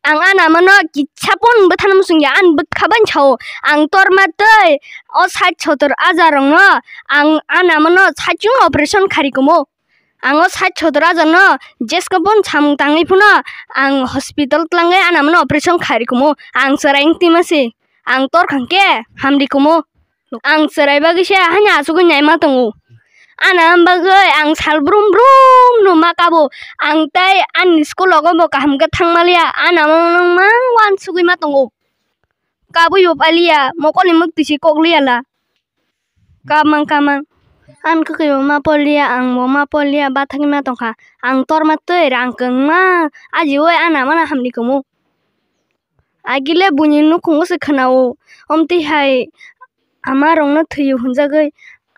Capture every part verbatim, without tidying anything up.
Ang anamano kisa pon bwthano muchung ya, ani bwkha bai sao. Ang torma tei o sait sotor ajar rokno ang anamano saichung operation khari kumo. Ang o sait sotor ajar no jesko pon samung tangwi phano ang hospital twlangwi anamano operation khari kumo. Ang chwrai wngtwi mase. Ang tor khangkhe hamdi kumo. Ang chwrai bagwi se haino achugwi naima tongo. Ana bagwi ang sal brum brum no ma kabo. Ang tei ani school rogo bo kaham khe thangma liya. Ana mang mang wansugwi ma tongo. Kabwi bo paliya, mokolni mwktwi se kok liya la. Kamang kamang. Ang kwkwi bo ma pol liya, ang bo ma pol liya, bathagwi ma tongkha. Ang torma twi rang kwngma, ajiui ana mana hamni kumu. Agile buini nukhungo se khwnao, omtwi hai ama rokno thwiyo hwnjagwi,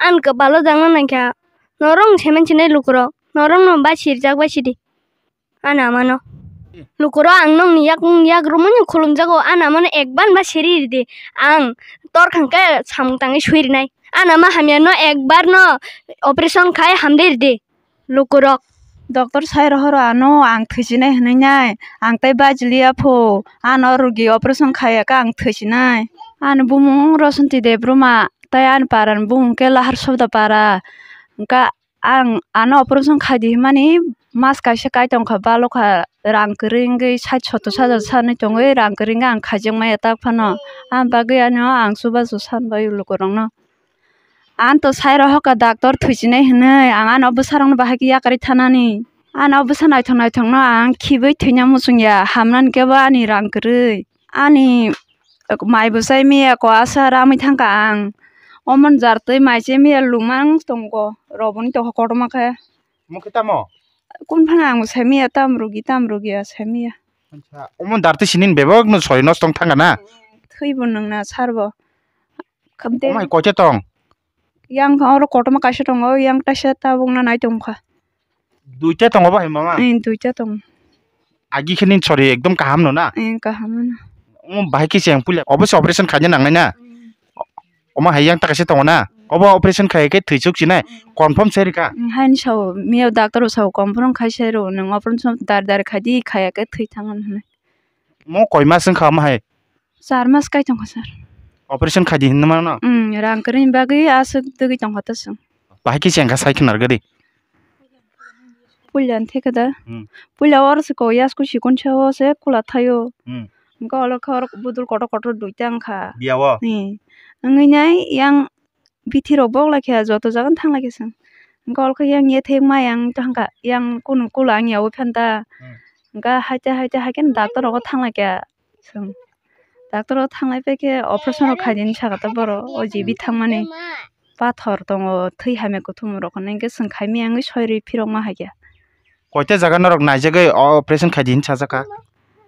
ang kwbalo jangna nangkha. Norok se mansinai lukurok, norokno bai sirijak bai sidi. Ana mano. Lukurok ang nokni yak, yak rwmani khulumjago, ana mano ekbar ba siri ridi. Ang tor khangkhe samung tangwi sui rinai. Ana ma hamya no ekbar no operation khai hamdi ridi. Lukurok. Doctor sai rohoro ano ang thwisinai hwnwi nai. Ang tei bajiliya pho. Ano rugi operation khaiya khe ang thwisinai. Ani bumung Rosanti Debbarma tei ani parani bumung khe Lahar Sobda para. Hwnkha ang ano operation khaidi hwnmani mas kaisa kai tongkha, balokha rang kwrwi wngwi sait sotor hajar sanwi tongwi rang kwrwi wngwi ang khaijakmaya tak phano. Ang bagwi ano ang chubachu sanbai lukurokno. Ang to sai rohorkha doctor thwisinai hwnwi, ang ano bwsarokno bahai khe yakarwi thanani. Ano bwsa naithok naithokno ang khibwi thwina muchungya, hamnani khe bo ani rang kwrwi. Ani mai bwsai miya ko asa ramwi thangkha ang. Omon jar twi mai se miya lumang tongo, roboni tokha kotorma khe. Omo khe tamo? Kun phano ang bo sai miya, tam rugi, tam rugi a sai miya. Acha, omo dar twi sinin bebak no sori nosto wng thangkha na? Thwi bo nwng na sar bo. Khamte. Omo hai koite tong? Yang oro kotorma kaisa tongo, yang taisa tabuk no nai tongkha. Duita tongo bo hai mama? Eh, duita tongo. Agi khe nini sori ekdom kaham no na? Eh, kaham no. Omo bahai khe cheng puila, obviously operation khaina nangnai na? Mm. Omo hai yang ta kaisa tongo na? Obo operation khai khe thwi chuk sinai? Mm. Confirm se rika? Mm, haini sao, miya doctor rok sao confirm khai se rw, nwng operation dar dar khai di, khaya khe thwi thango hinwi. Mo koi mas wngkha omo hai? Char mas kai tongkha sir. Operation khai di hinwi mano? Mm, rang kwrwini bagwi aswk dwgwi tongkha ta chwng. Bahai khe chengkha sai khwnar gari? Puila ni theka da. Hmm. Puila oro se ko yasku sikon sa o se kula thaio. Hmm. Hwnkhe olo khe oro budul kotor kotor duita wngkha. Biya o? Hmm. Wngwi nai yang bithi rok bok lai khe joto jaga no thang lai khe chwng. Hwnkhe olo khe yang yathek ma yang thang kha, yang kunu kula wng ya o phan da. Hmm. Hwnkhe haite haite haikhe doctor rogo thang lai khe. Chwng doctor o thanglai pai khe operation rok khaidi hinwi sakha ta borok, o G B thangmani pathor tongo, thwi hamya kuthumung rok hinwi hwnkhe chwng khaimya wngwi soi rwi phirokma hai khe. Koita jaga norok naijagwi operation khaidi hinwi sajakha?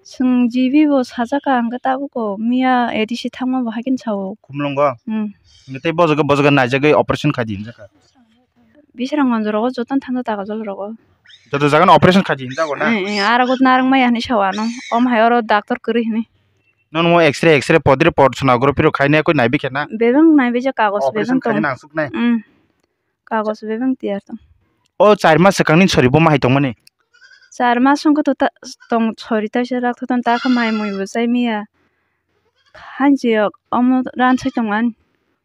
Chwng G B bo sajakha, hwnkhe tabuk o miya A D C thangma bo hai kheno sao. Khumulwngo? Hmm. Hwnkhe tei bo jaga, bo jaga naijagwi operation khaidi hinjakha? Bisramganj rogo jotono thangjakha, Takajol rogo. Joto jagano operation khaidi hinjago na? Eh, eh, aro narwk maya hinwi sao ano. Omo hai oro doctor kwrwi hinwi. Nono mo X-ray, X-ray, podre pod, sonography rok khaina koi naibi khe na? Bebak naibi je kagoj bebak tong. Operation khaina nangsuk nai? Mm. Kagoj bebak tiyar tong. O char mas swkang ni sori bo ma hai tongmani? Char mas wngkha to ta-, tong sori taisa rak thotong ta kha mai mui bo chai miya. Hanjiyok omo ran sai tongmani.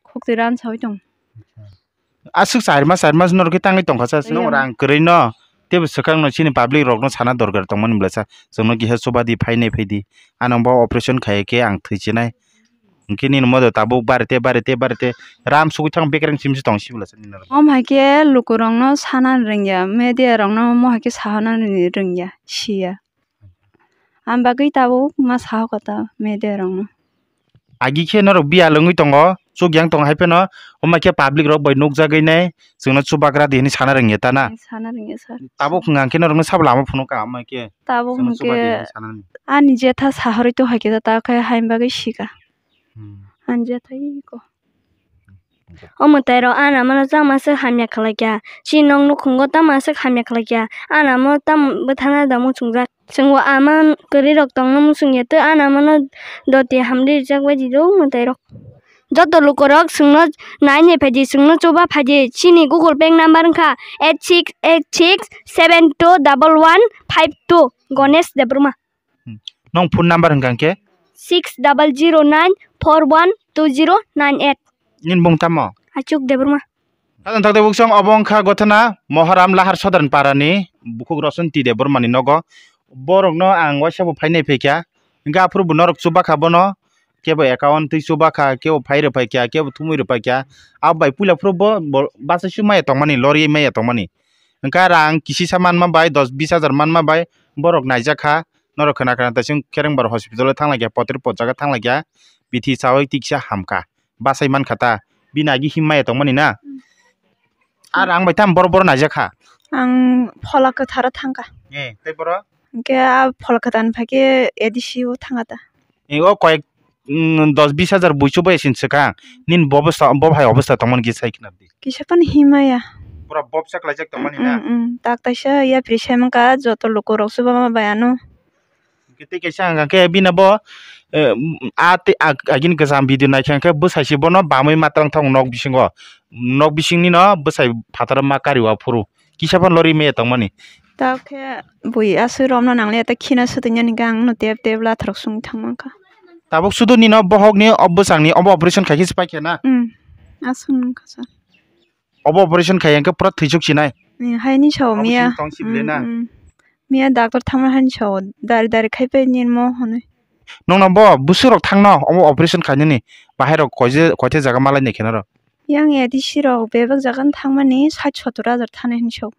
Khukti ran sai tong. Aswk char mas, char mas norok khe tangwi tongkha sa, chwng rang kwrwi no teibo swkang no chini public rok no sana dorkar tongmani bwlasa, chwngno kisa chuba di, phainai phai di, ano bo operation khai khe ang thwi chinai, hwnkhe nini modo tabuk barete, barete, barete, ram sugwi thang bekereng simi se tong si bwlasa nini norok. Om hai khe lukurok no sana rwngya, media rok no mo hai khe sahana rwngya, siya. Ang bagwi tabuk ma sahoka ta media rokno. Agi khe norok biyal wngwi tongo, chuk yang tong hai phano, omo khe public rok bai nukjagwi nai, chwngno chubagra di hinwi sana rwngya ta na? Sana rwngya sir. Tabuk hwnkha khe norokno sabo lama phunukha, omo khe. Tabuk chwngno hwnkhe chuba di hinwi sana rwngya. Ani jetha sahorwi tong hai khe ta, ta khe haini bagwi sika. Hmm. Ani jetha iko. O mwtai rok ana mano tamo aswk hamya khlai kha. Chini nok nukhungo tamo aswk hamya khlai kha. Ana mo tamo bwthana da muchungjak. Chwng bo ama kwrwi rok tongno muchungya tei ana mano doti hamri rijak bai rw mwtai rok. Joto lukurok chwngno naina phaidi, chwngno chuba phaidi. Chini Google Pay number wngkha eight six eight six seven two double one five two. Ganesh Debbarma. Hmm. Nong phone number hwnkha khe? Six double zero nine four one two zero nine eight. Nini bung tamo? Achuk Debbarma. Khajang thakte buksong obo wngkha gothana Moharam Lahar Sodran Parani bukhuk Roson T Debbarmani nogo. Borokno ang waisa bo phainai phaikha. Hwnkhe aphuru bo norok chubakha bono. Kebo account twi chubakha, kebo phai rwphaikha, kebo thumui rwphaikha. Abo bai puila phuru bo, bo bachai su maya tongmani, lorwi maya tongmani. Hwnkhe rang kisisa manma bai, dos bis hajar manma bai borok naijakha. Norok khna khna taising Kherengbar hospital o thanglaikha, potir pot jaga thanglaikha, bithi chaui tiksa hamkha. Bachai mankha ta, bini agi him maya tongmani na? Mm. A rang bai tam boro boro naijakha? Ang Phola Kwtharo thangkha. Eh, tei boro? Hwnkhe a Phola Kwthar ni phaikhe A D C o thangkha ta. Eh, o koyek, mm, dos bis hajar bui chubai sin swkang. Nini bo bwsa, bo hai obostha tongmani kisa sai khna di. Kisa phano him maya. Pura bobsa klaijak tongmani na? Mm, mm. Tak taisa yapri sai mankha joto lukurok chubama bai ano. Hwnkhe tei kaisa hwnkha khe bini bo, eh, a tei ag-, agini kwcham video naikha khe bwsai se bono bamwi ma twlang thok nok bisingo. Nok bisingni no bwsai phataro ma kari o aphuru. Kisa phano lorwi maya tongmani. Tabuk khe bui aswk romna nangliya tei khina swtwngya hwnkhe ang no tep tep latharok swngwi thang mankha. Tabuk sudu nino bohokni o bwsakni obo operation khaikhe se paikha na? Hmm. Aswk wngkha sir. Obo operation khai hwnkhe pura thwichuk sinai. Hmm, haini sao. Obo miya sini tong si bile na? Hmm, hmm. Miya doctor thangma haini sao dari dari khai pai nini mo hwnwi. Nongno bo bwswk rok thangno obo operation khainani bahai rok koise koithe jaga malai nai khe norok? Yang A D C rok bebak jaga no thangmani sait sotor hajar thani hinwi sao.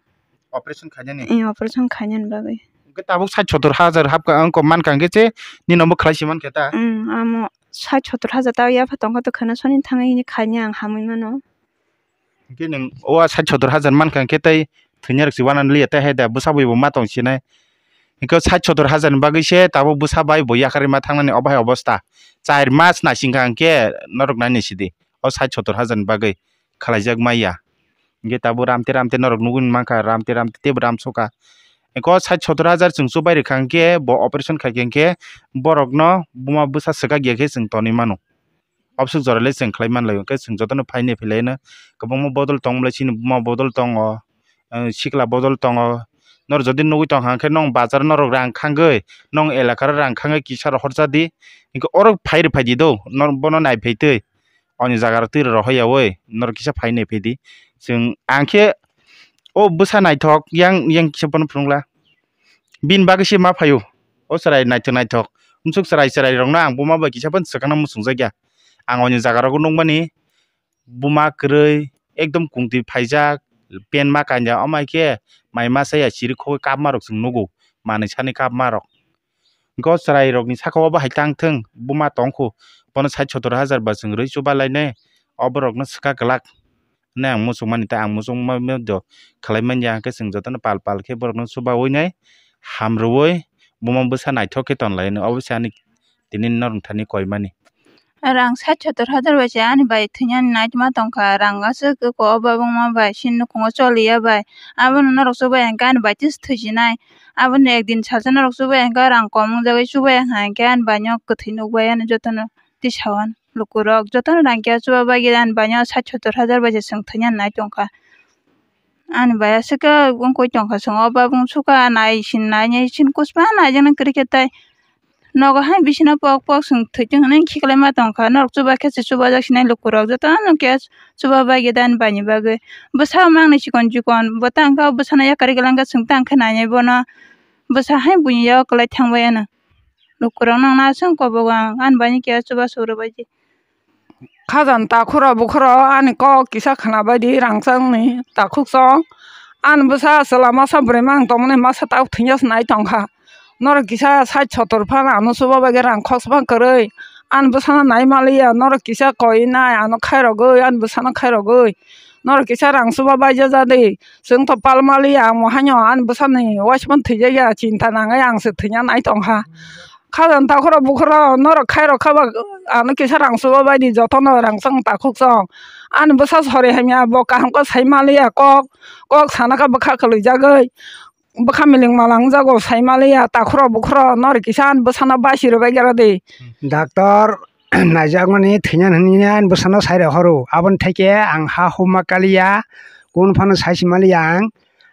Operation khainani? Eh, operation khainani bagwi. Hwnkhe tabuk sait sotor hajar hapkha, wngkha mankha hwnkhe se nini omo khlai se mankhe ta? Hmm, amo sait sotor hajar ta yapha tongkha to khwna soni thangwi hini khaini ang hamwi mano. Hwnkhe nwng o sait sotor hajar mankha hwnkhe tei thwinai rok se uanani liya tei hai da bwsa bai bo ma tong sinai. Hwnkhe sait sotor hajar ni bagwi se tabuk bwsa bai bo yakarwi ma thangnani obo hai obostha. Char mas naisingkha hwnkhe norok naini sidi. O sait sotor hajar ni bagwi khlaijak maya. Hwnkhe tabuk ramte ramte norok nugwi mankha, ramte ramte teibo ram sokha. Hwnkhe o sait sotor hajar chwng chubai rwkha hwnkhe bo operation khaikha hwnkhe borokno buma bwsa swkak ya khe chwng tonwi mano. Obswk jora le chwng khlai manlai, hwnkhe chwng jotono phainai phailaino kwbangma bodol tong bwlai, chini buma bodol tongo, eh, sikla bodol tongo. Norok jodi nugwi tongkha hwnkhe nong bazar norok rang khangwi, nong elakaro rang khangwi kisa rohor cha di. Hwnkhe oro phai rw phai di do, nor-, bono nai phai twi. Oni jaga rok twi rohor ya oi, norok kisa phainai phai di. Chwng ang khe o bwsa naithok yang, yang kisa bono phunukla. Bini bagwi se ma phaio. O chwrai naithok naithok. Bwswk chwrai chwrai rokno ang buma bai kisa phano swkangna muchungjak ya. Ang oni jaga rogo nukmani buma kwrwi ekdom kungtwi phaijak, pant ma kanja, omo hai khe mai masa ya chiri khogwi kapma rok chwng nugo, manwi sani kapma rok. Hwnkhe o chwrai rokni saka o bo hai tang thung, buma tong kho, bono sait sotor hajar ba chwng rwi chuba lainai, o borokno swkak glak. Hwnwi ang muchungmani tei ang muchungma do khlai manya, hwnkhe chwng jotono pal pal khe borokno chubaui nai ham rwui buma bwsa naithok khe tonlai, obo se ani tini norok thani koimani. Rang sait sotor hajar bai se ani bai thwinani naitma tongkha, rang aswk ko o babungma bai sin nukhungo choliya bai, abono norok chubai hwnkhe ani bai tei se thwijinai, abono ekdin salsa norok chubai hwnkhe rang kom wngjagwi chubai hwnkhe ani baino kwthwi nukbai ani jotono. Tisao lukurok jotono rang kiya chuba bagwi ani baino sait sotor hajar bai se chwng thwinani nai tongkha. Ani bai aswk khe wngkoi tongkha, chwng o babung sukha nai sin nai nai sin kusma naijaknai kwrwi khe tai nogo hai bisino pok pok chwng thwitung hinwi khiklai ma tongkha. Norok chuba khe se chubajak sinai lukurok jotono khe chuba bagwi da ani baini bagwi. Bwsa mangnai chikon chikon bo tang khe o bwsano yakarwi kwlai khe chwng tang khe nainai bono bwsa hai buini yago kwlai thangbai ano. Lukurok nang na aswk kobogo ang ani baini keha chubachu rwbaidi. Khajani takhukro bukhukro ani kok kisa khwnabaidi rangchakni takhukchong. Ani bwsa chwla masa bwrwi mang tongmani masa tabuk thwngya se nai tongkha. Norok kisa sait sotor phano ano chubabaidi rang khoksa phano kwrwi. Ani bwsano nai manliya norok kisa koi nai ano khairogwi ani bwsano khairogwi. Norok kisa rang chuba baija jadi. Chwng to pal maliya, ang bo haino ani bwsani waisa phano thwijak ya, chinta nangwi ang se thwina nai tong kha. Khajani takhukro bukhukro norok khairok kha ba, ano kisa rang chuba bai di, jotono rang chwng takhuk chwng. Ani bwsa sori hamya, bo kaham khe sai maliya, kok, kok sana khe bwkha kwlwijagwi, bwkha miling malang wngjago, sai maliya, takhukro bukhukro norok kisa ani bwsano basi rwbai gra di. Doctor naijakmani thwinani hwnwi ani bwsano sai rw horo. Aboni theke ang ha huma kaliya, kunu phano sai si maliya ang.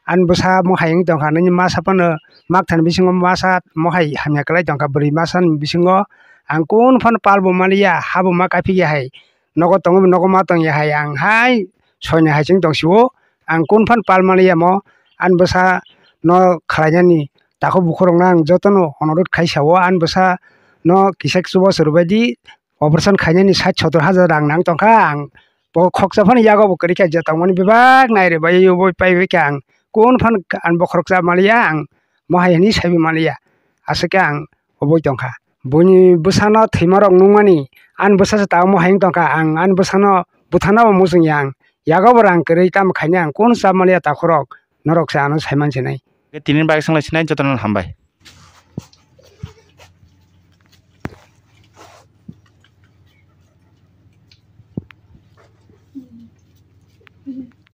Ani bwsa mohai wng tongkha, nini masa phano makthani bisingo masa mohai hamya kwlai tongkha, bwrwi masani bisingo ang kun phano pal bo maliya, ha bo ma kaphikya hai, nogo tongo nogo ma tongya hai, ang hai soina hai chwng tongsio, ang kun phano pal maliya mo. Ani bwsa no khlainani takhuk bukhurokno ang jotono onurodh khai sao, ani bwsa no kisa chubachu rwbaidi, operation khainani sait sotor hajar rang nang tongkha, ang bo khoksa phano yago bo kwrwi kha, je tongmani bebak nai rwbai, bai pai bai kha, ang kun phano ani bokhorok cha maliya, ang mohai hwnwi saiwi maliya, aswk khe ang oboi tongkha. Buini bwsano thwimarok nukmani ani bwsa se tabuk mohai wng tongkha, ang ani bwsano butharnabo muchungya, ang yago bo rang kwrwi tamo khainai, ang kun cha maliya takhurok, norok se ano saiman sinai. Tini bagwi swnglaisini jotono hambai.